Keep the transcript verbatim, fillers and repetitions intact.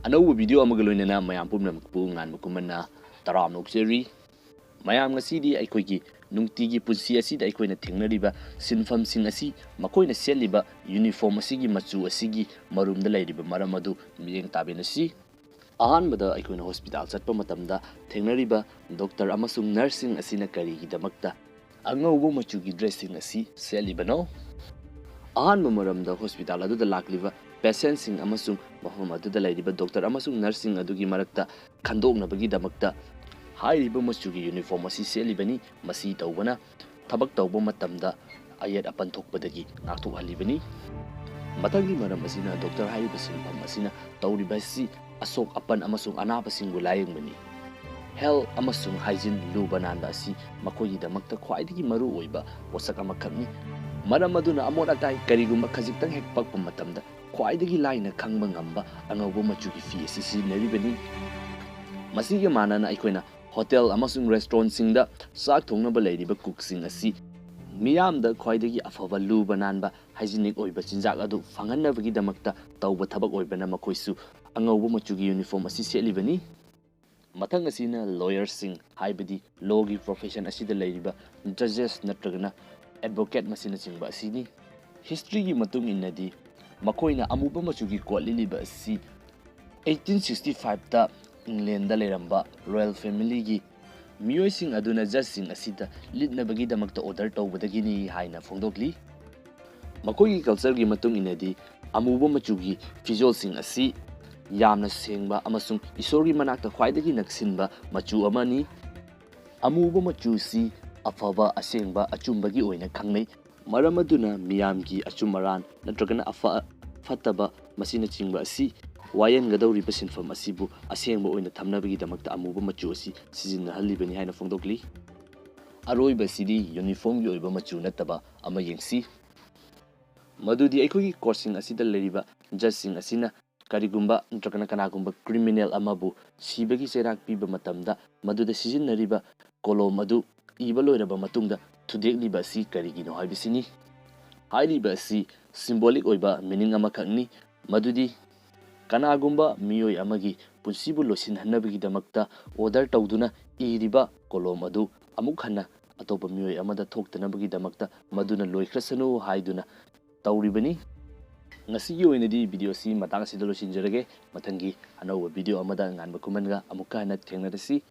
ꯑꯅꯧꯕ ꯚꯤꯗꯤꯑꯣ ꯑꯃꯒ ꯂꯣꯏꯅꯅ ꯃꯌꯥꯝ ꯄꯨꯝꯅꯃꯛꯄꯨ ꯉꯥꯟꯕ ꯀꯨꯝꯃꯟꯅ ꯇꯔꯥꯝꯅ ꯑꯣꯛꯆꯔꯤ꯫ ꯃꯌꯥꯝ, ꯉꯁꯤꯗꯤ ꯑꯩꯈꯣꯏꯒꯤ ꯅꯨꯡꯇꯤꯒꯤ ꯄꯨꯟꯁꯤ ꯑꯁꯤꯗ ꯑꯩꯈꯣꯏꯅ ꯊꯦꯡꯅꯔꯤꯕ ꯁꯤꯟꯐꯝꯁꯤꯡ ꯑꯁꯤ, ꯃꯈꯣꯏꯅ ꯁꯦꯠꯂꯤꯕ ꯌꯨꯅꯤꯐꯣꯔꯝ ꯑꯁꯤꯒꯤ ꯃꯆꯨ ꯑꯁꯤꯒꯤ ꯃꯔꯨꯝꯗ ꯂꯩꯔꯤꯕ ꯃꯔꯝ ꯑꯗꯨ ꯃꯤꯠꯌꯦꯡ ꯇꯥꯃꯤꯟꯅꯁꯤ꯫ ꯑꯍꯥꯟꯕꯗ ꯑꯩꯈꯣꯏꯅ ꯍꯣꯁꯄꯤꯇꯥꯜ ꯆꯠꯄ ꯃꯇꯝꯗ ꯊꯦꯡꯅꯔꯤꯕ ꯗꯣꯛꯇꯔ ꯑꯃꯁꯨꯡ ꯅꯔꯁꯁꯤꯡ ꯑꯁꯤꯅ ꯀꯔꯤꯒꯤꯗꯃꯛꯇ ꯑꯉꯧꯕ ꯃꯆꯨꯒꯤ ꯗ꯭ꯔꯦꯁꯁꯤꯡ ꯑꯁꯤ ꯁꯦꯠꯂꯤꯕꯅꯣ? ꯑꯍꯥꯟꯕ ꯃꯔꯝꯗ, ꯍꯣꯁꯄꯤꯇꯥꯜ ꯑꯗꯨꯗ ꯂꯥꯛꯂꯤꯕ ꯄꯦꯁꯦꯟꯁꯤꯡ ꯑꯃꯁꯨꯡ ꯃꯐꯝ ꯑꯗꯨꯗ ꯂꯩꯔꯤꯕ ꯗꯣꯛꯇꯔ ꯑꯃꯁꯨꯡ ꯅꯔꯁꯁꯤꯡ ꯑꯗꯨꯒꯤ ꯃꯔꯛꯇ ꯈꯟꯗꯣꯛꯅꯕꯒꯤꯗꯃꯛꯇ ꯍꯥꯏꯔꯤꯕ ꯃꯆꯨꯒꯤ ꯌꯨꯅꯤꯐꯣꯔꯝ ꯑꯁꯤ ꯁꯦꯠꯂꯤꯕꯅꯤ꯫ ꯃꯁꯤ ꯇꯧꯕꯅ ꯊꯕꯛ ꯇꯧꯕ ꯃꯇꯝꯗ ꯑꯌꯦꯠ ꯑꯄꯟ ꯊꯣꯛꯄꯗꯒꯤ ꯉꯥꯛꯊꯣꯛꯍꯜꯂꯤꯕꯅꯤ꯫ ꯃꯊꯪꯒꯤ ꯃꯔꯝ ꯑꯁꯤꯅ, ꯗꯣꯛꯇꯔ ꯍꯥꯏꯔꯤꯕ ꯁꯤꯟꯐꯝ ꯑꯁꯤꯅ ꯇꯧꯔꯤꯕ ꯑꯁꯤ ꯑꯁꯣꯛ ꯑꯄꯟ ꯑꯃꯁꯨꯡ ꯑꯅꯥꯕꯁꯤꯡꯕꯨ ꯂꯥꯌꯦꯡꯕꯅꯤ꯫ ꯍꯦꯜꯊ ꯑꯃꯁꯨꯡ ꯍꯥꯏꯖꯤꯟ ꯂꯨꯕ ꯅꯥꯟꯕ ꯑꯁꯤ ꯃꯈꯣꯏꯒꯤꯗꯃꯛꯇ ꯈ꯭ꯋꯥꯏꯗꯒꯤ ꯃꯔꯨ ꯑꯣꯏꯕ ꯄꯣꯠꯁꯛ ꯑꯃꯈꯛꯅꯤ꯫ ꯃꯔꯝ ꯑꯗꯨꯅ, ꯑꯃꯣꯠ ꯑꯀꯥꯏ ꯀꯔꯤꯒꯨꯝꯕ ꯈꯖꯤꯛꯇꯪ ꯍꯦꯛ ꯄꯛꯄ ꯃꯇꯝꯗ, ꯈ꯭ꯋꯥꯏꯗꯒꯤ ꯂꯥꯏꯅ ꯈꯪꯕ ꯉꯝꯕ ꯑꯉꯧꯕ ꯃꯆꯨꯒꯤ ꯐꯤ ꯑꯁꯤ ꯁꯤꯖꯤꯟꯅꯔꯤꯕꯅꯤ꯫ ꯃꯁꯤꯒ ꯃꯥꯟꯅꯅ, ꯑꯩꯈꯣꯏꯅ ꯍꯣꯇꯦꯜ ꯑꯃꯁꯨꯡ ꯔꯦꯁꯇꯨꯔꯦꯟꯠꯁꯤꯡꯗ ꯆꯥꯛ ꯊꯣꯡꯅꯕ ꯂꯩꯔꯤꯕ ꯀꯨꯛꯁꯤꯡ ꯑꯁꯤ ꯃꯤꯌꯥꯝꯗ ꯈ꯭ꯋꯥꯏꯗꯒꯤ ꯑꯐꯕ ꯂꯨꯕ ꯅꯥꯟꯕ ꯍꯥꯏꯖꯤꯅꯤꯛ ꯑꯣꯏꯕ ꯆꯤꯟꯖꯥꯛ ꯑꯗꯨ ꯐꯪꯍꯟꯅꯕꯒꯤꯗꯃꯛꯇ ꯇꯧꯕ ꯊꯕꯛ ꯑꯣꯏꯕꯅ, ꯃꯈꯣꯏꯁꯨ ꯑꯉꯧꯕ ꯃꯆꯨꯒꯤ ꯌꯨꯅꯤꯐꯣꯔꯝ ꯑꯁꯤ ꯁꯦꯠꯂꯤꯕꯅꯤ꯫ ꯃꯊꯪ ꯑꯁꯤꯅ ꯂꯣꯌꯔꯁꯤꯡ, ꯍꯥꯏꯕꯗꯤ ꯂꯣꯒꯤ ꯄ꯭ꯔꯣꯐꯦꯁꯟ ꯑꯁꯤꯗ ꯂꯩꯔꯤꯕ ꯖꯖꯦꯁ ꯅꯠꯇ꯭ꯔꯒꯅ ꯑꯦꯗꯚꯣꯀꯦꯠ ꯃꯁꯤꯅꯆꯤꯡꯕ ꯑꯁꯤꯅꯤ꯫ ꯍꯤꯁꯇ꯭ꯔꯤꯒꯤ ꯃꯇꯨꯡ ꯏꯟꯅꯗꯤ, ꯃꯈꯣꯏꯅ ꯑꯃꯨꯕ ꯃꯆꯨꯒꯤ ꯀꯣꯠ ꯂꯤꯠꯂꯤꯕ ꯑꯁꯤ ꯑꯩꯠꯇꯤꯟ ꯁꯤꯛꯁꯇꯤ ꯐꯥꯏꯚꯇ ꯏꯪꯂꯦꯟꯗ ꯂꯩꯔꯝꯕ ꯔꯣꯌꯦꯜ ꯐꯦꯃꯤꯂꯤꯒꯤ ꯃꯤꯑꯣꯏꯁꯤꯡ ꯑꯗꯨꯅ ꯖꯖꯁꯤꯡ ꯑꯁꯤꯗ ꯂꯤꯠꯅꯕꯒꯤꯗꯃꯛꯇ ꯑꯣꯔꯗꯔ ꯇꯧꯕꯗꯒꯤꯅꯤ ꯍꯥꯏꯅ ꯐꯣꯡꯗꯣꯛꯂꯤ꯫ ꯃꯈꯣꯏꯒꯤ ꯀꯜꯆꯔꯒꯤ ꯃꯇꯨꯡ ꯏꯟꯅꯗꯤ, ꯑꯃꯨꯕ ꯃꯆꯨꯒꯤ ꯐꯤꯖꯣꯜꯁꯤꯡ ꯑꯁꯤ ꯌꯥꯝꯅ ꯁꯦꯡꯕ ꯑꯃꯁꯨꯡ ꯏꯁꯣꯔꯒꯤ ꯃꯅꯥꯛꯇ ꯈ꯭ꯋꯥꯏꯗꯒꯤ ꯅꯛꯁꯤꯟꯕ ꯃꯆꯨ ꯑꯃꯅꯤ꯫ ꯑꯃꯨꯕ ꯃꯆꯨꯁꯤ ꯑꯐꯕ, ꯑꯁꯦꯡꯕ, ꯑꯆꯨꯝꯕꯒꯤ ꯑꯣꯏꯅ ꯈꯪꯅꯩ꯫ ꯃꯔꯝ ꯑꯗꯨꯅ, ꯃꯤꯌꯥꯝꯒꯤ ꯑꯆꯨꯝ ꯑꯔꯥꯟ ꯅꯠꯇ꯭ꯔꯒꯅ ꯑꯐ ꯐꯠꯇꯕ ꯃꯁꯤꯅꯆꯤꯡꯕ ꯑꯁꯤ ꯋꯥꯌꯦꯟꯒꯗꯧꯔꯤꯕ ꯁꯤꯟꯐꯝ ꯑꯁꯤꯕꯨ ꯑꯁꯦꯡꯕ ꯑꯣꯏꯅ ꯊꯝꯅꯕꯒꯤꯗꯃꯛꯇ ꯑꯃꯨꯕ ꯃꯆꯨ ꯑꯁꯤ ꯁꯤꯖꯤꯟꯅꯍꯜꯂꯤꯕꯅꯤ ꯍꯥꯏꯅ ꯐꯣꯡꯗꯣꯛꯂꯤ꯫ ꯑꯔꯣꯏꯕꯁꯤꯗꯤ ꯌꯨꯅꯤꯐꯣꯔꯝꯒꯤ ꯑꯣꯏꯕ ꯃꯆꯨ ꯅꯠꯇꯕ ꯑꯃ ꯌꯦꯡꯁꯤ꯫ ꯃꯗꯨꯗꯤ ꯑꯩꯈꯣꯏꯒꯤ ꯀꯣꯔꯠꯁꯤꯡ ꯑꯁꯤꯗ ꯂꯩꯔꯤꯕ ꯖꯖꯁꯤꯡ ꯑꯁꯤꯅ ꯀꯔꯤꯒꯨꯝꯕ ꯅꯠꯇ꯭ꯔꯒꯅ ꯀꯅꯥꯒꯨꯝꯕ ꯀ꯭ꯔꯤꯃꯤꯅꯦꯜ ꯑꯃꯕꯨ ꯁꯤꯕꯒꯤ ꯆꯩꯔꯥꯛ ꯄꯤꯕ ꯃꯇꯝꯗ, ꯃꯗꯨꯗ ꯁꯤꯖꯤꯟꯅꯔꯤꯕ ꯀꯣꯂꯣꯝ ꯑꯗꯨ ꯏꯕ ꯂꯣꯏꯔꯕ ꯃꯇꯨꯡꯗ ꯊꯨꯗꯦꯛꯂꯤꯕ ꯑꯁꯤ ꯀꯔꯤꯒꯤꯅꯣ ꯍꯥꯏꯕꯁꯤꯅꯤ꯫ ꯍꯥꯏꯔꯤꯕ ꯑꯁꯤ ꯁꯤꯝꯕꯣꯂꯤꯛ ꯑꯣꯏꯕ ꯃꯤꯅꯤꯡ ꯑꯃꯈꯛꯅꯤ, ꯃꯗꯨꯗꯤ ꯀꯅꯥꯒꯨꯝꯕ ꯃꯤꯑꯣꯏ ꯑꯃꯒꯤ ꯄꯨꯟꯁꯤꯕꯨ ꯂꯣꯏꯁꯤꯟꯍꯟꯅꯕꯒꯤꯗꯃꯛꯇ order ꯇꯧꯗꯨꯅ ꯏꯔꯤꯕ ꯀꯣꯂꯣꯝ ꯑꯗꯨ ꯑꯃꯨꯛ ꯍꯟꯅ ꯑꯇꯣꯞꯄ ꯃꯤꯑꯣꯏ ꯑꯃꯗ ꯊꯣꯛꯇꯅꯕꯒꯤꯗꯃꯛꯇ ꯃꯗꯨꯅ ꯂꯣꯏꯈ꯭ꯔꯁꯅꯨ ꯍꯥꯏꯗꯨꯅ ꯇꯧꯔꯤꯕꯅꯤ꯫ ꯉꯁꯤꯒꯤ ꯑꯣꯏꯅꯗꯤ video ꯑꯁꯤ ꯃꯇꯥꯡ ꯑꯁꯤꯗ ꯂꯣꯏꯁꯤꯟꯖꯔꯒꯦ꯫ ꯃꯊꯪꯒꯤ ꯑꯅꯧꯕ video ꯑꯃꯗ ꯉꯥꯟꯕ ꯈꯨꯃꯟꯒ ꯑꯃꯨꯛꯀ ꯍꯟꯅ ꯊꯦꯡꯅꯔꯁꯤ꯫